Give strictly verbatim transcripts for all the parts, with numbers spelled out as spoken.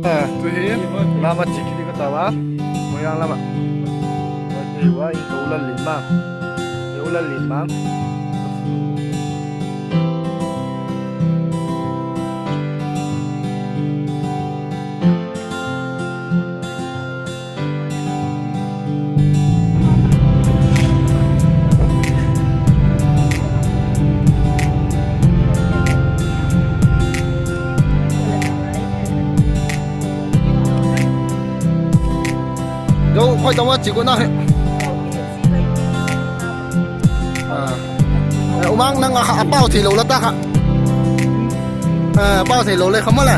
Tu'hin, lam a chia kit ding ka tau a. Moilang lam ah. Hua in ka u Lallianmang. Ka u Lallianmang. Zo khoi tawh a chia kit na hi. U Mang, nang a pau theilo la ta kha. Pau theilo le kha maw le.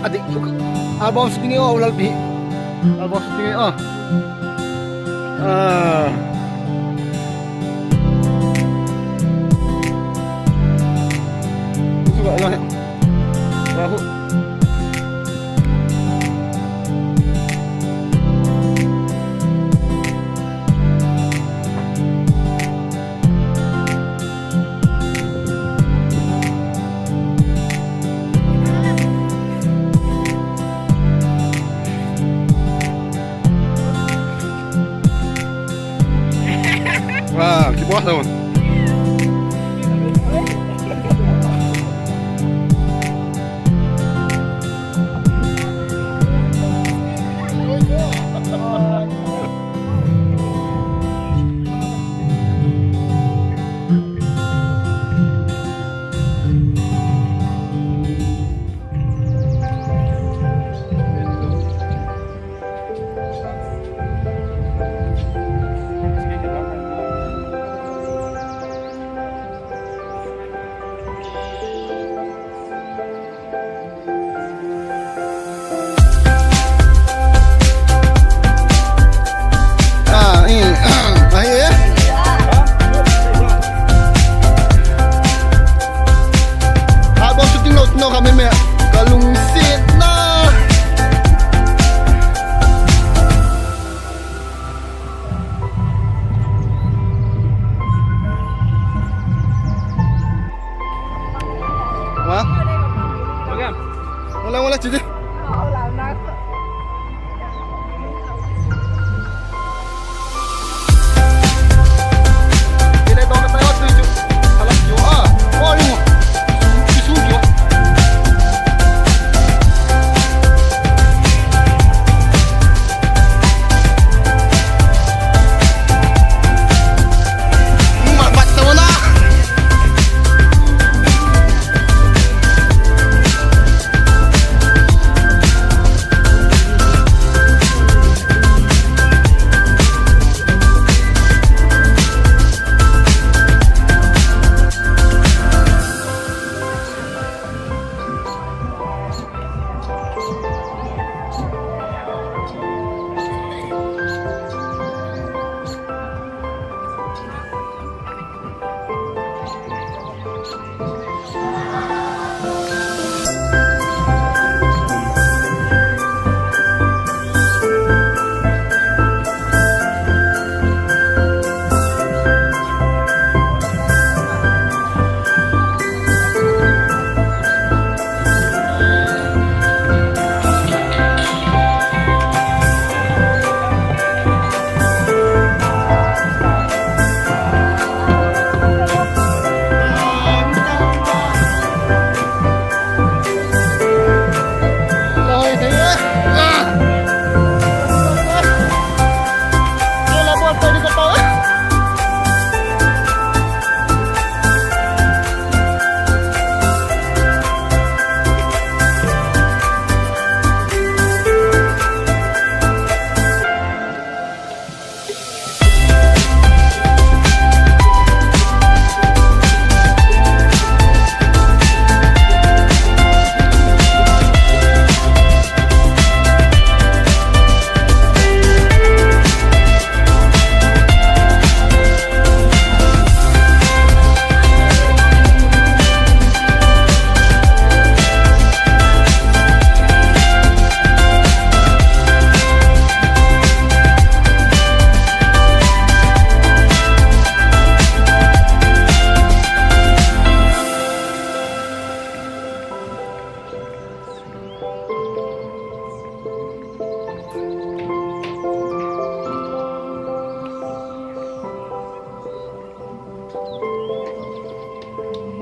A dik. Album shooting e aw, u Lalpi. Album shooting e aw. Wow, kibuak lo. Album shooting lo tino kha meme ka lungsiatna. Wala, wala chi di.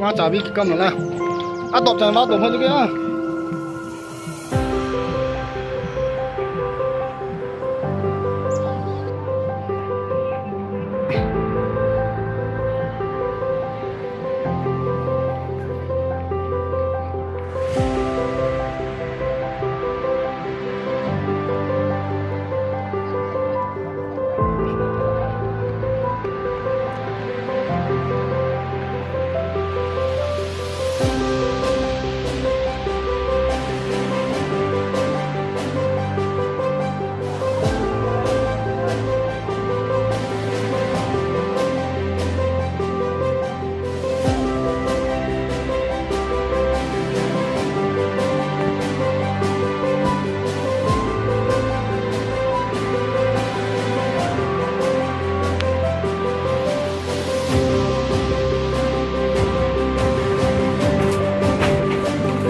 A chabi kikam la la. A dop chan va dop hoi ke a.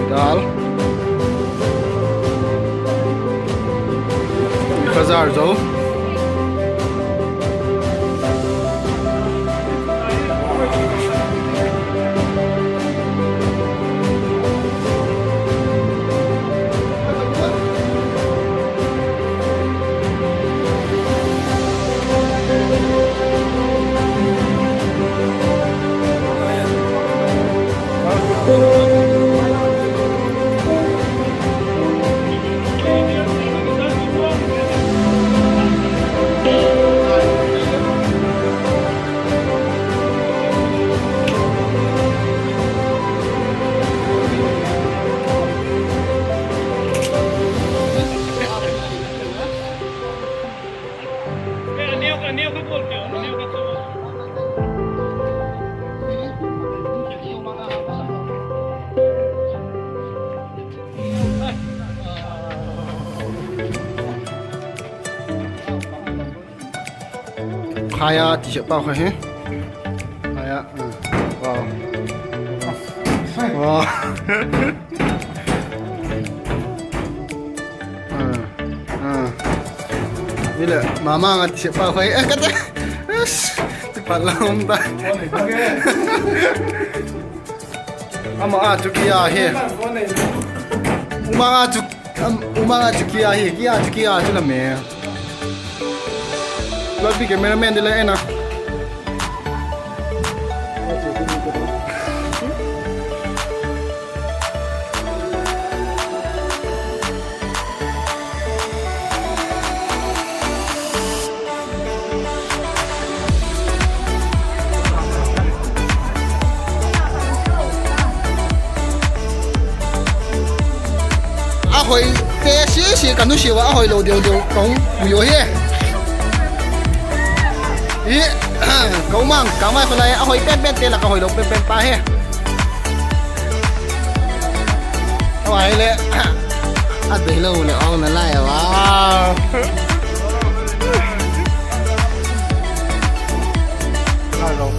Dal. Bazar zo. Khaya T-shirt pa kha hi. Khaya, uh, wow. Wow. Uh, uh. Ni le, mama nga T-shirt pa kha hi. Eh, kata. Ti pat la um ta. Ama a chu kia hi. Uma a chu, um, uma a chu kia hi. Kia chu, kia chu la me. Lotpi cameraman di la en a. A hoi te si si ka nusia a, a hoi lo deu deu ka hung ui u hi. Hi, ka u mang, ka mai kholai, a hoi pen pen te la ka hoi lo pen pen pa hi. Ka mai le, a dei lo le ong na lai a. Hello.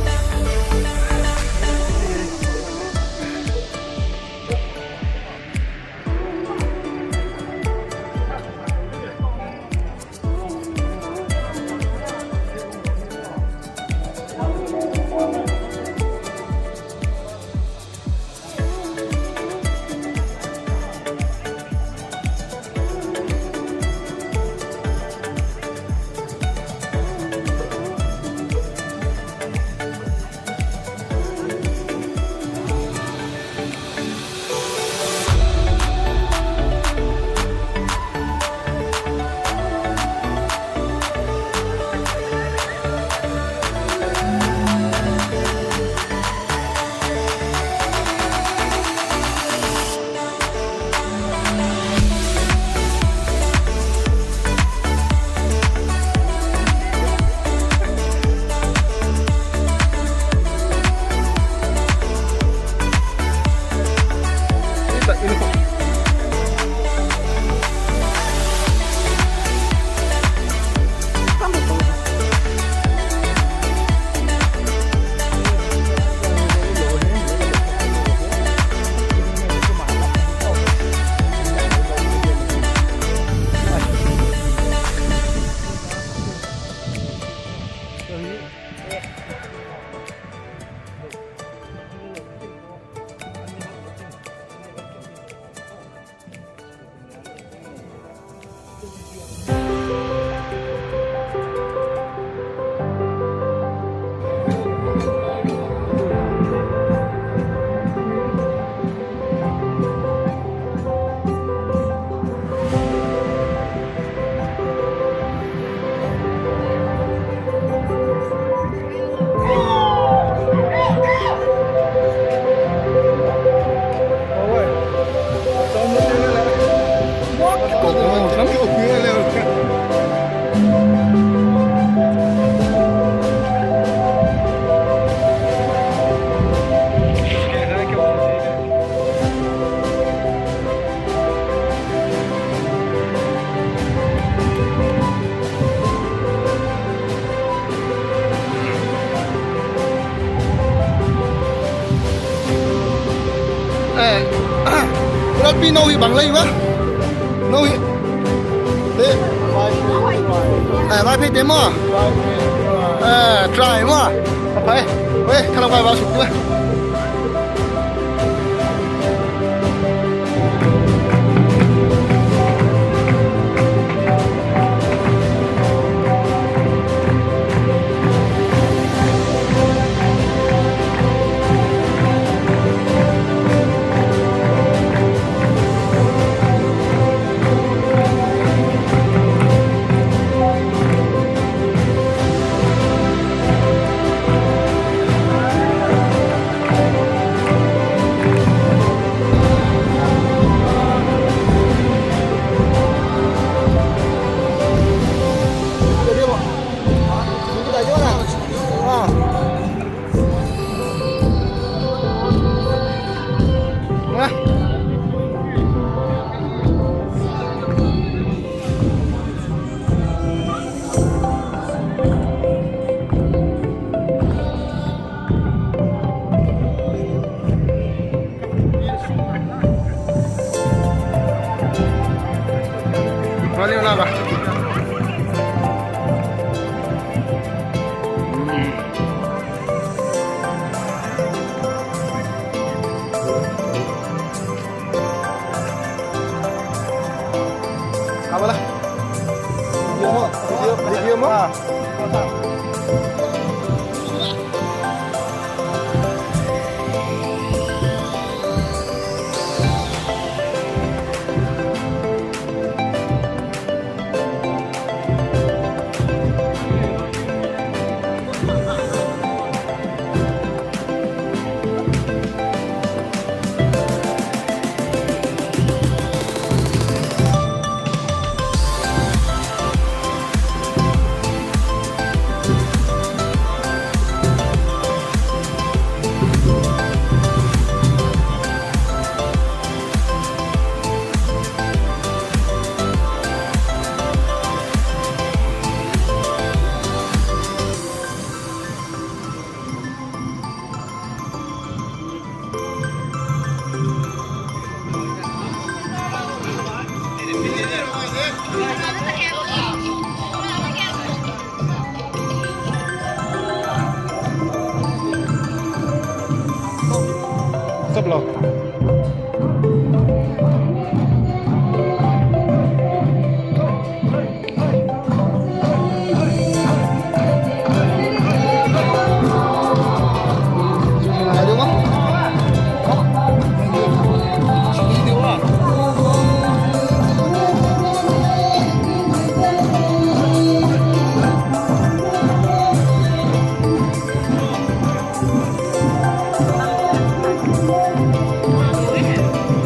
Eh, Lalpi, no hi bang lei ma? No hi, eh, Vaiphei te maw? Eh, try maw? A phai. Oi, thalam kai va suk tu.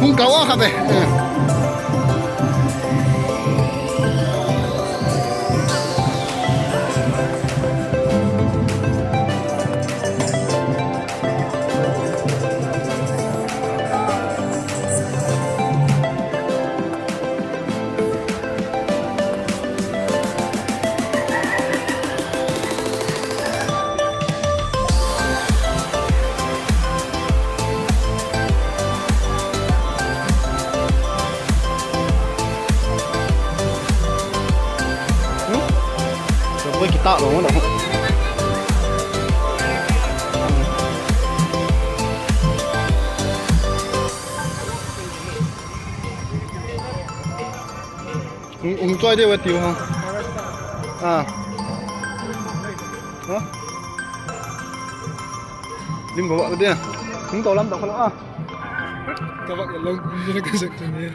Hung kau a kha ve. Hung, hung choi deu a tiu ha. A. Ha? Lim ko ba dia. Hung to lam to kho lo a. Ka bak lo, ka sak tu ni.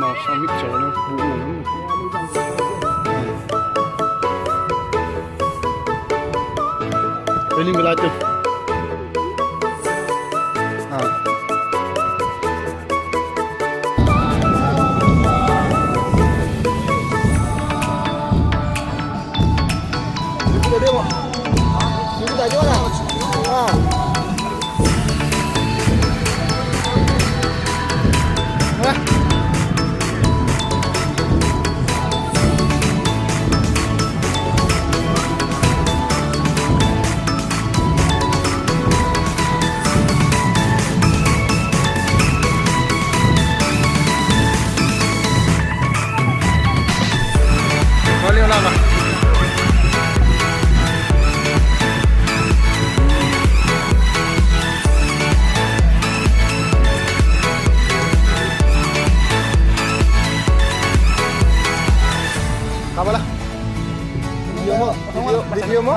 Mausa mixture lo. Training lai tu. Ah. Ka ba la. Video mo, video, video mo.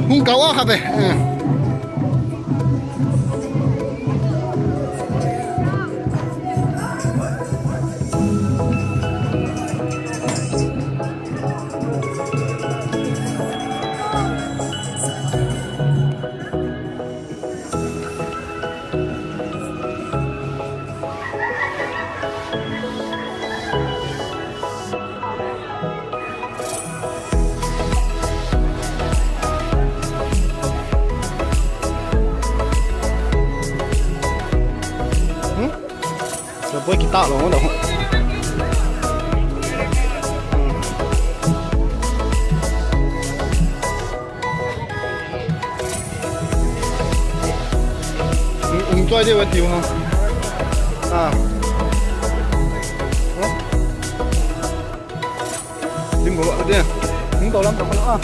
Hung kau a kha be. Ka boi kita lo da. Hung choi deu a tiu ha. A. Lim ko ba dia. Hung to lam to kho lo a.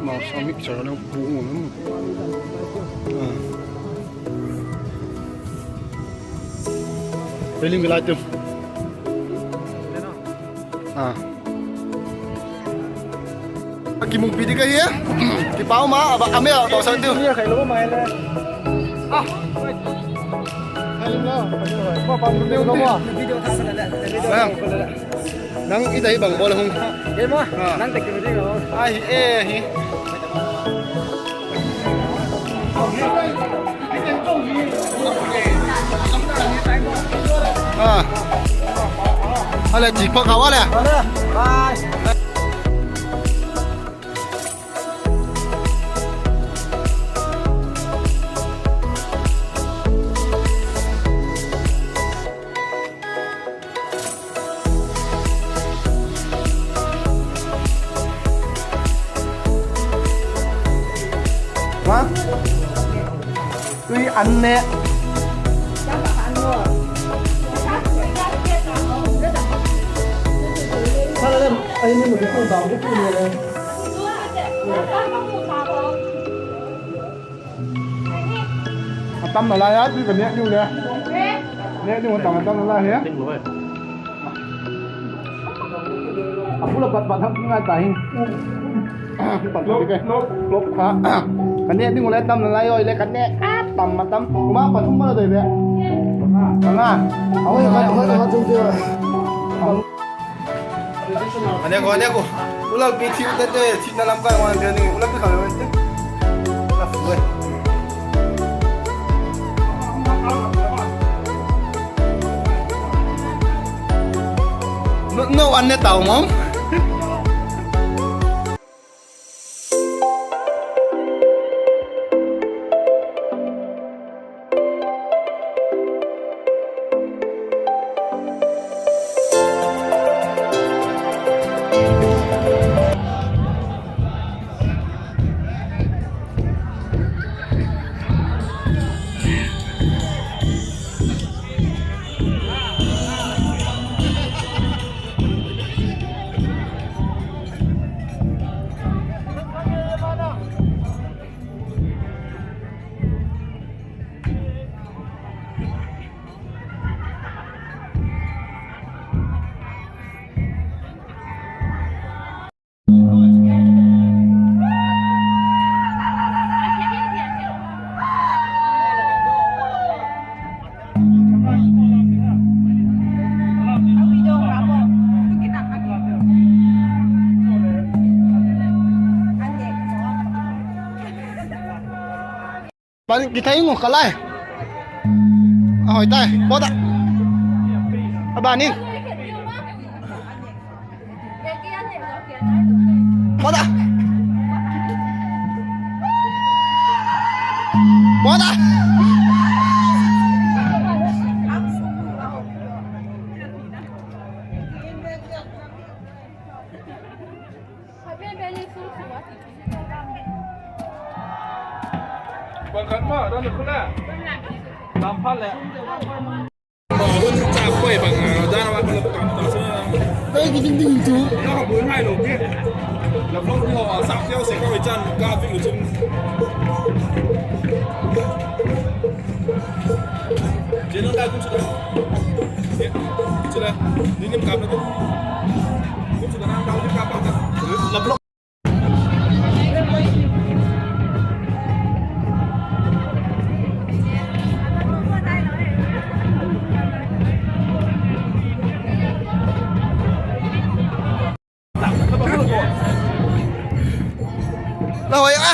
Mausa mixture lo bu. A. Training lai tu. A. Kimupi di ka hi. Kipau ma, a ba, a me a to sa tu. Ni a khai lo mai le. A. Khai lo. Ma pa video lo ma. Video tha sa le. Video. Nang i ta hi bang bol hung. Ke ma. A. Nang ta ki video. A hi e hi. A. A le, chi pha ka wa le. Bye. Tui an ne. A tam nalai a, tui ka nêk ding le. Nêk ding a tam, a tam nalai he. A bul a bat bat hak ngai ta hi. Pat lop, lop, lop kha. Ka nêk ding uh le tam nalai oi le ka nêk a tam a tam. Kuma pathum ma la doi ve. Ka nga. Oi, oi, oi, oi, oi. Ka nêk uh, ka nêk uh. U Lalpi thim te te, thimna lam kai wan te ni. U Lalpi kha le te. La fu e. No, no, an ne tau mong. Pan kithai ngu ka lai. A hoi tai. Pawt ah. A ban in. Pawt ah. Pawt ah. Bang khat ma, dan khu la. Lam phat le. Bang hun cha koi bang, dan wa ka lo ka ta sa. Ei, ki ding ding chu. Na ha bu ngai lo ke. La phong ho sa keu se ka wei chan ka vi u chun. Jeno da kun chu da. Chu da. Ni nim ka na kun. Kun chu da na ka ni ka pa ka. La blok. La hoi a.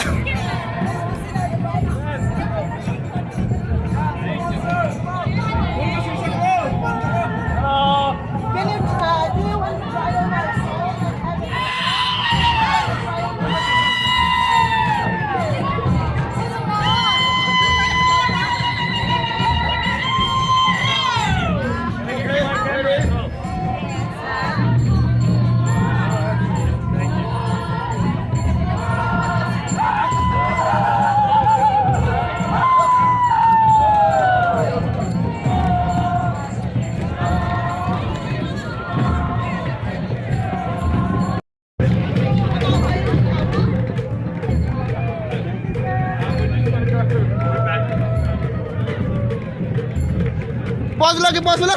Pause la, pause la.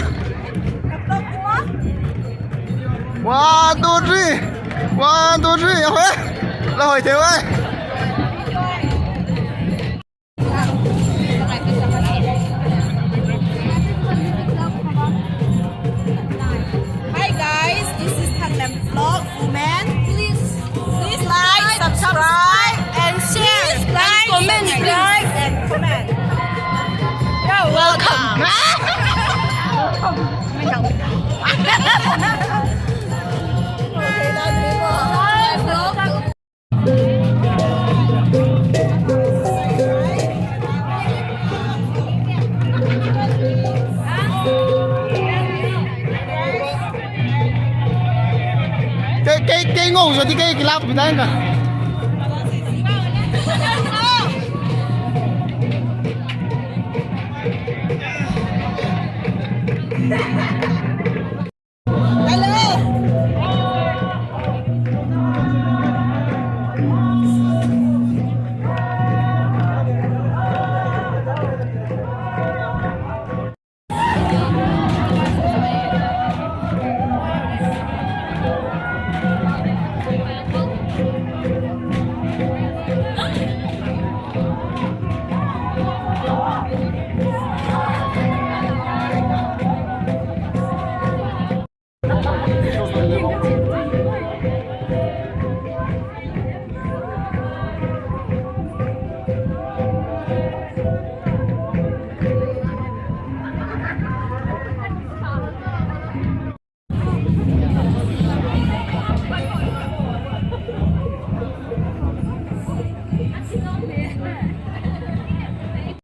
One, two, three. One, two, three. A hoi. La hoi thei ui. Hi guys, this is Thang Lem Vlog, woman. Please, please like, subscribe, and share, and comment, subscribe, and comment. You're welcome. Kei, kei, kei ngau zaw di, kei kilâk pi dai ka. te.